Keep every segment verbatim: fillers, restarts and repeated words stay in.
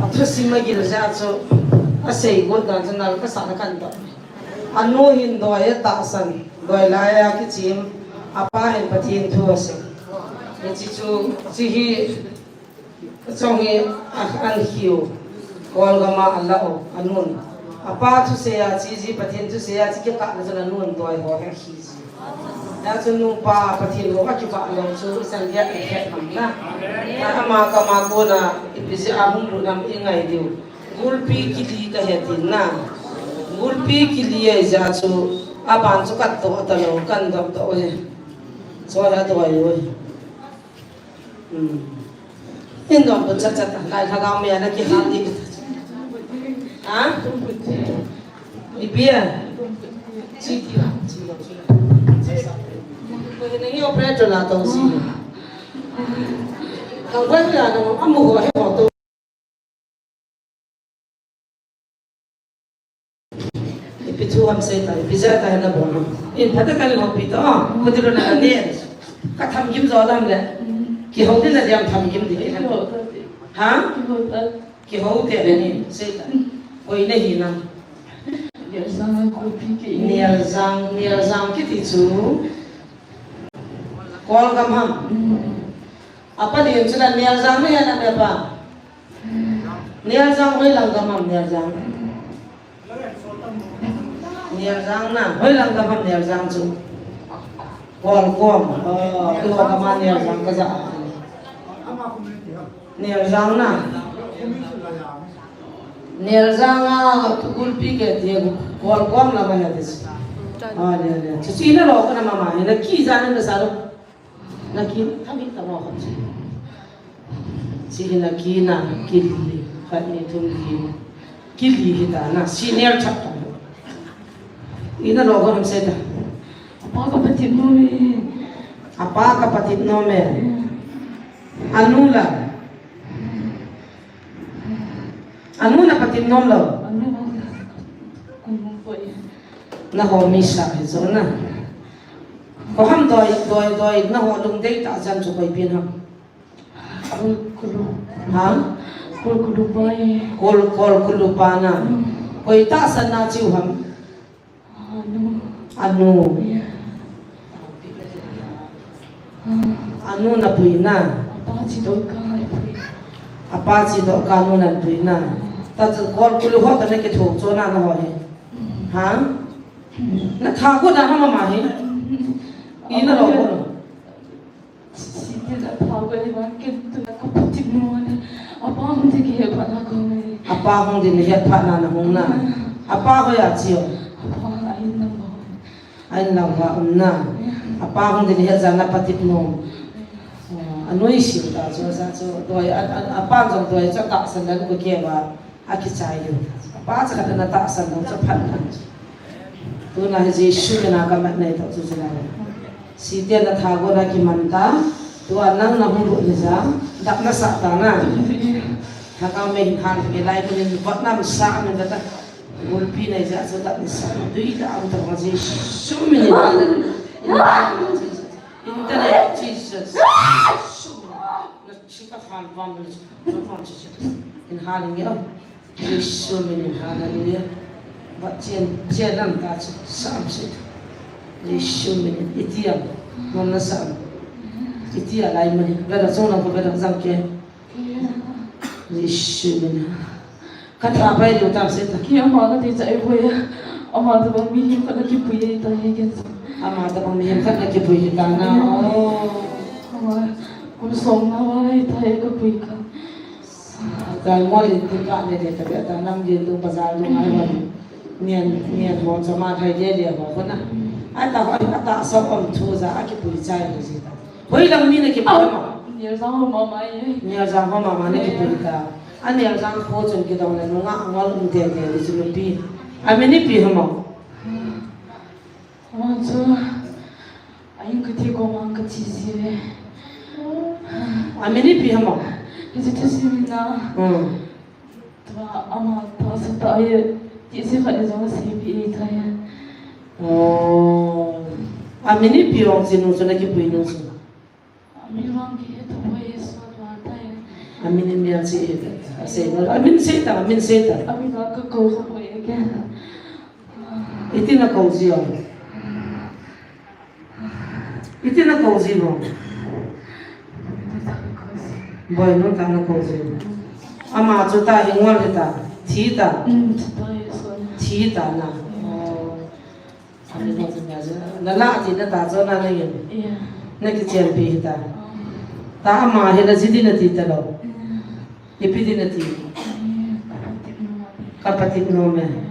Athusim agil jeh chu, asei got dan chu nal kasah na kan doh. Anu hin doi atahsan, doi laiya kichim, apa hin Pathen thu asei. Hiche chu, hiche hi, chong hi, a, ahin khiu, Kolgam a alah u, anun. Apa thusei a che ji, Pathen thusei a che kikah na chun anun doi ho hi ahi. Hijeh chun nupa Pathen ho akivah lou chu ichan geiya ihet ham na. Ama kama kona ipi jeh a hung lut ham ingai diu. Gulpi kili kahe tin na. Gulpi kili ahi jeh chun aban chu kadoh talou, kadoh doh e. Choi ha doi e. Hmm. Indon pun chat chat, lai lhagao mei a nakihal di. Ha? Ipi a? Chi ti la, chi lo, chi lo. Chi sa. Ko ni operator la tong si. Kang bai la no, amu ho he ho to. Ipi thu ham sei ta, ipi jeh a ta na bol. In phat a kan lhompi ta, khuti lou na ne. Ka tham gim jo dam le. Kihou ding na diam tham gim ding. Ha? Kihou te le ni, sei ta. Koi na hi na. Neljang, Neljang kiti chu. Kolgam ham. Apa ding chu na Neljang na he na me pa. Neljang hoilang gam ham Neljang. Neljang na, hoilang gam ham Neljang chu. Kolgam. Oh, Kolgam a Neljang kaja. Neljang na. Neljang a Gulpi kiti Kolgam la ma ya dis. Ah, ne, ne. Chu chu ina lo ko na mama, ina kija na sa lo. Naki, thami tamo khat chu. Chu hi naki na, kili, khat ni thum li. Kili hi ta na, senior chap ta. Ina lo ko ham sei ta. Apa ka patip nom e. Apa ka patip nom e. Anu la. Anu na patip nom lou. Anu na. Kum kum ko e. Naho mi sa hi jo na. Ko ham doi, doi, doi, naho lungdei tah chan chu koi pen ham. Kul, kulu. Ha? Kul, kulu pa e. Kul, kul, kulu pa na. Hmm. Koi tahsan na chiu ham. Anu. Anu. Ya. Anu na pui na. Apa chi doh ka na pui. Apa chi doh ka anu na pui na. Ta chu kol kulu ho ta na kitho cho na na ho he. Ha? Na tha ko na ha mama he. Ina lo ko. Siti na tha ko ni ba ke tu na ka patip nom e. Apa hung te kihe pha na ko me. Apa hung te ni he pha na na hung na. Apa ho ya chi o. Apa ai na ba. Ahin lang va um na. Apa hung ding hi jan na patip nom. Anoi sim ta chu, sa chu, doi, a, a, apa jong doi chu tahsan dan ko ke va, akichai diu. Apa cha khat na tahsan lou chu phat na. Tuna hi Jesu mina kamat nai ta chu chu na. Siti na tha ko na kiman ta. Tua nang na hung lut ni ja. Dap na sa ta na. Tha ka me hin han ke lai ko ni vat nam sa ni ta. Gulpi nei jeh a chu dap ni sa, dui dap ang tah a Jesu min in. In the name of Jesus. Jesu min. Na chi ka hal vam na chi ka hal chi chi. In hal in ya. Jesu min in, hallelujah. Ba chen chen lam ta chu sam si. Jesu min in. Iti a. Nom na sam. Iti a lai mani. Ba da song na ko ba da jang ke. Jesu min a. Ka tha pai diu tam se ta. Ki ama ka ti cha e poi. Ama tabang mihem khat na kipui e ta he ken. Ama tabang mihem khat na kipui ta na. Oh. Ama kum som na vai ta he ka pui ka. Ka mo le ti ka ne le ta be ta nam ge tu bazar tu ngai wa. Nian, nian mo cha ma thai le le ho ko na. Ai ta ho, ai ta sa om thu ja a kipui chai le ji ta. Hoilang mi na kipui ma. Neljang ho mama e. Neljang ho mama na kipui ta. A Neljang kho chun kidong le nunga angol um tete ni chu nupi. Amin ipi ham? Ama chu, a in kati ko mang kati si le. Amin ipi ham? Kati si mina. Hmm. Tua ama tahsa ta e, ti si khat ni jong seipi e ta e. Oh. Amin ipi ong si nu chu na kipui nu chu. Amin vang kihe tapoi, Isua tua tai. Amin in mel chi e ta. Sei na, amin sei ta, amin sei ta. Amin a ka kou ka boi again. Iti na kou ji o. Iti na kou ji o. Boinu tah na kou ji o. Ama chu ta hi ngol hi ta. Thi ta. Mm, thi ta, yes, sir. Thi ta na. Oh. Amin a chu na chu. Na la ti na ta chu na na yin. Yeah. Na kichenpi hi ta. Oh. Ta ama hi na ji di na ti ta lou. Yeah. Ipi di na ti. Yeah, ka patip nom. Ka patip nom e. Yeah.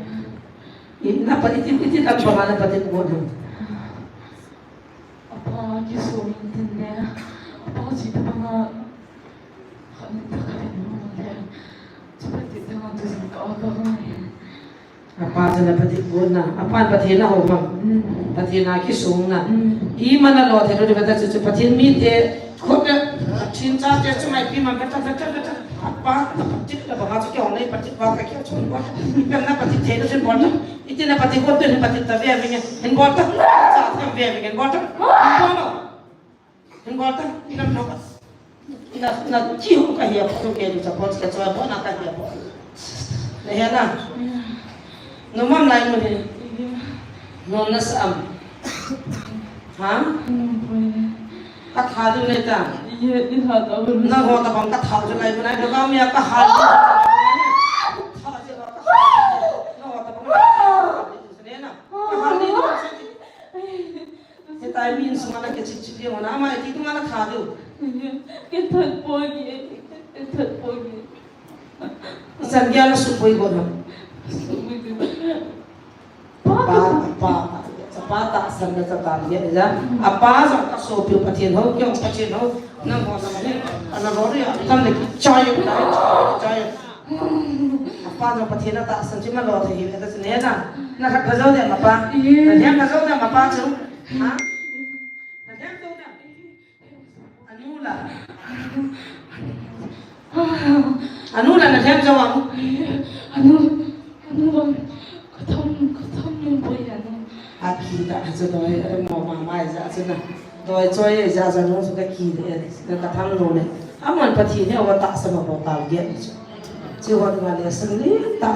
I, na pa, iti, iti lam banga na patip got ham. Apa kisung tin le. Apa si ta banga. Khat ni ta khat ni mo le. Chu patip ta nga tu sin ka ka ngai. Apa chu na patip got na. Apa Pathen a hou ham. Mm. Pathen a kisung na. Mm. Ima na lo thei lou di beta chu, chu Pathen mite. Khut le. Pathen chate chu maipi man beta, beta, beta. Apa, na patip ta banga chu kihong nei patip ba ka kihong chu bol ta. Ipi na patip thei lou chu bol ta. Iti na patip got tu hin patip ta ve ve nge. Hin bol ta. Cha ta ve ve nge bol ta. Hin bol ta. Hin bol ta. Ina no ka. Na, na kihong ka hia po ke ni cha bol ka choi bol na ka hia po. Na he na. Nu mam lai mu he. Nu na sa am. Ha? Ka tha diu nei ta. Ye, i tha ta bu. Na ho ta bang ka tha diu lai bu nai, ka mi a ka ha diu. Tha diu ka ha diu. Na ho ta bang ka tha diu nei na. Ka ha diu. He tai min suma na ke chik chik diu na ma ti tu na tha diu. Ye, ke that po ye, ke that po ye. San gel na sum boi got ham. Sum boi got. Pa, pa, pa, pa tahsan na cha tam dia ja. Apa jong ka sopiu Pathen hou, kei jong Pathen hou. Nang ho na ni, ana ro ri, a tam le kichai, chai. Apa jong Pathen a tahsan chi ma lo thei hi, ta sin he na. Na khat ka jo dia ma pa. Na hem ka jo dia ma pa chu. Ha? Na hem jo dia. Anu la. Anu la na them jawang. Anu, anu bang, ka tham, ka tham nung boi anu. A ki ta, a chu doi, a mo ma ma ja chu na. Doi choi ja ja nung chu ka ki de, ka tham nung ne. Aman Pathen hi a tahsan a bol tal ge chu. Chi hon ma le sang ni ta.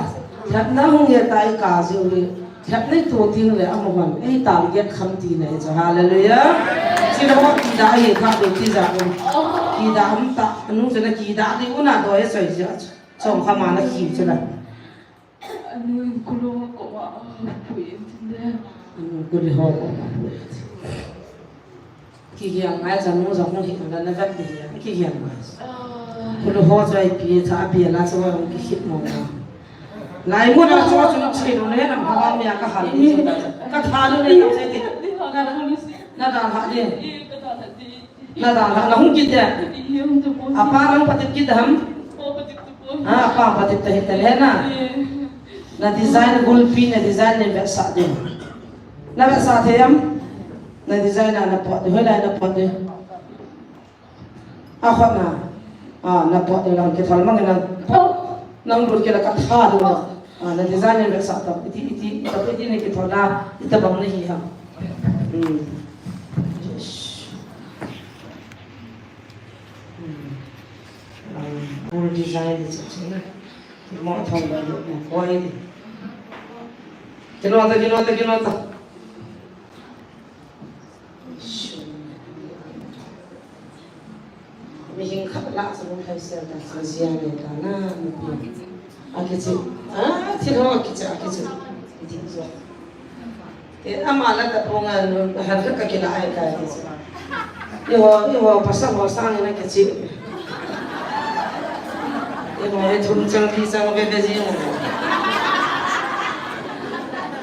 Lhatna hung ye tai ka jiu hi. Lhatna to ting le amaho. Ei target kham ti na hi chu. Hallelujah. Chi le ho ki da hi kha do ti ja um. Ki da um ta. Anu chu na ki da di u na do he soi ja. Chong kha ma na ki chu na. Anu kulo ko ma. Pui tin de. Anu kulo ho ko ma. Kihiang ngai, chanu jong hung hi, na, na vet di hi, kihiang ngai. Kulu ho choi pi, cha pi la choi hung kihit mo mo. Lai mo na choi chun chei lo ne, na ma mi a ka hal di, ka tha lo ne, ka chei di. Na, na da ha di. Na da ha, na hung kit de. Apa nang patip kit ham. Ha, apa patip ta hi ta le na. Na design gulpi, na design ne vetsah de. Na vetsah thei am? Na design a na pot de, hoilai na pot de. A khut na. A, na pot de lang kithal mang na. Nang lut kila ka tha de na. A, na design ne vetsah ta. Iti, iti, ita, iti ne kithal na. Ita bang na hi ha. Hmm. Yes. Hmm. Um, full design is a thing. Mo thong ba mo koi. Kino ta, kino ta, kino ta. Mihing khat la sa mo hai sia ta sa zia le ta na mo pi. A kichi. A, thil ho kichi, a kichi. Ti zo. Te ama la ta ponga nu, han ka kila ai ka ti. Iho, iho, pasal ho sang na kichi. Iho, e thum chang, pi chang, ve ve ji mo.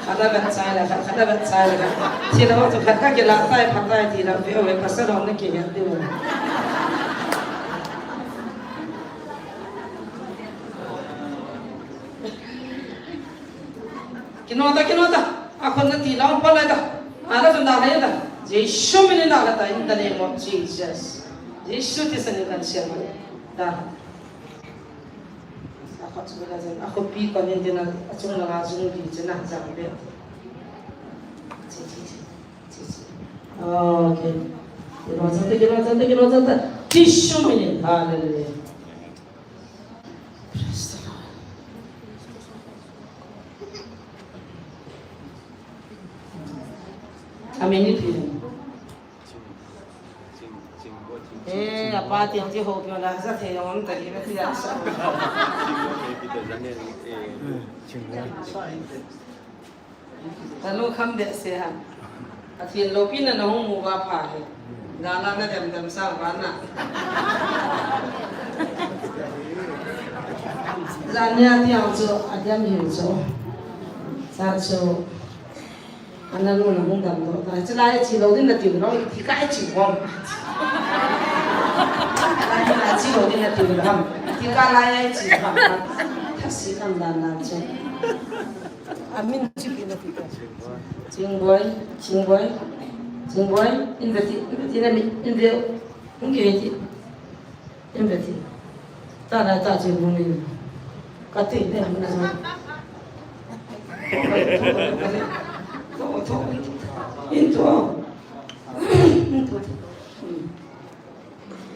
Khata vet chai la, khata vet chai la. Thil ho chu khat ka kila tai, phat tai ti la, ve ve pasal ho na ki ya ti mo. Kino ta, kino ta. A khut na ti la, pa la ta. A la chun da la ta. Jesu min in da la ta, in the name of Jesus. Jesu thisan in kan sia ma. Da. A khut chu la jan. A khut pi kon in ding a, a chung la nga jung di chen a jang be. Chi, chi, chi. Chi, chi. Okay. Kino ta, kino ta, kino ta. Jesu min in. Hallelujah. Amin ipi? Eh, apa tiang ti ho pyo la sa thei jong ta i na ti ya sa. Talu kham behseh ham. Pathen loupina nahung mu uva pha e. Jana nadem dem sa uva na. Jana tiang chu adem hiu chu. Sa chu. Ana nu nahung damdoh ta. Chulai chi lou ding nati lou, iti kai chi bom. Lai chi lou ding nati lou ham. Iti kai lai chi ham. Thasi kam dan dan chu. Amin chu pi nati ta. Chingboi, Chingboi, Chingboi, in veti, in veti na mi, in veu, in veti, in veti. Ta na ta Chingboi ni. Kati ne na. To, to, in to. In to.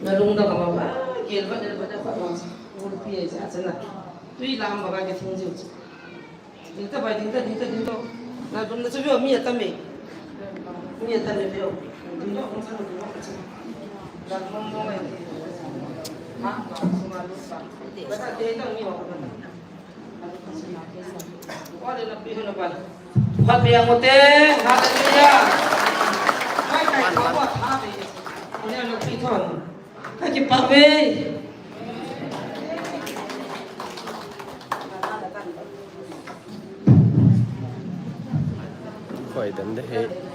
Na lung da ka ba, gel ba, gel ba, da ba, ba. Ul pi ai cha cha na. Tui lam ba, ba, ke thing jiu. Ding ta bai, ding ta, ding ta, ding ta. Na dum na chu veo mi ata me. Mi ata me veo. Ding ta, ding ta, ding ta. Na mong mong ai. Ha, ma, su ma lu sa. Ba ta te ta mi wa ba ta. Wa le na pi ho na ba. Phat be ang u te. Hallelujah. Kai kai ko wa tha be. Ne lo pi thon. Ka kipah uve. Koi dan de he.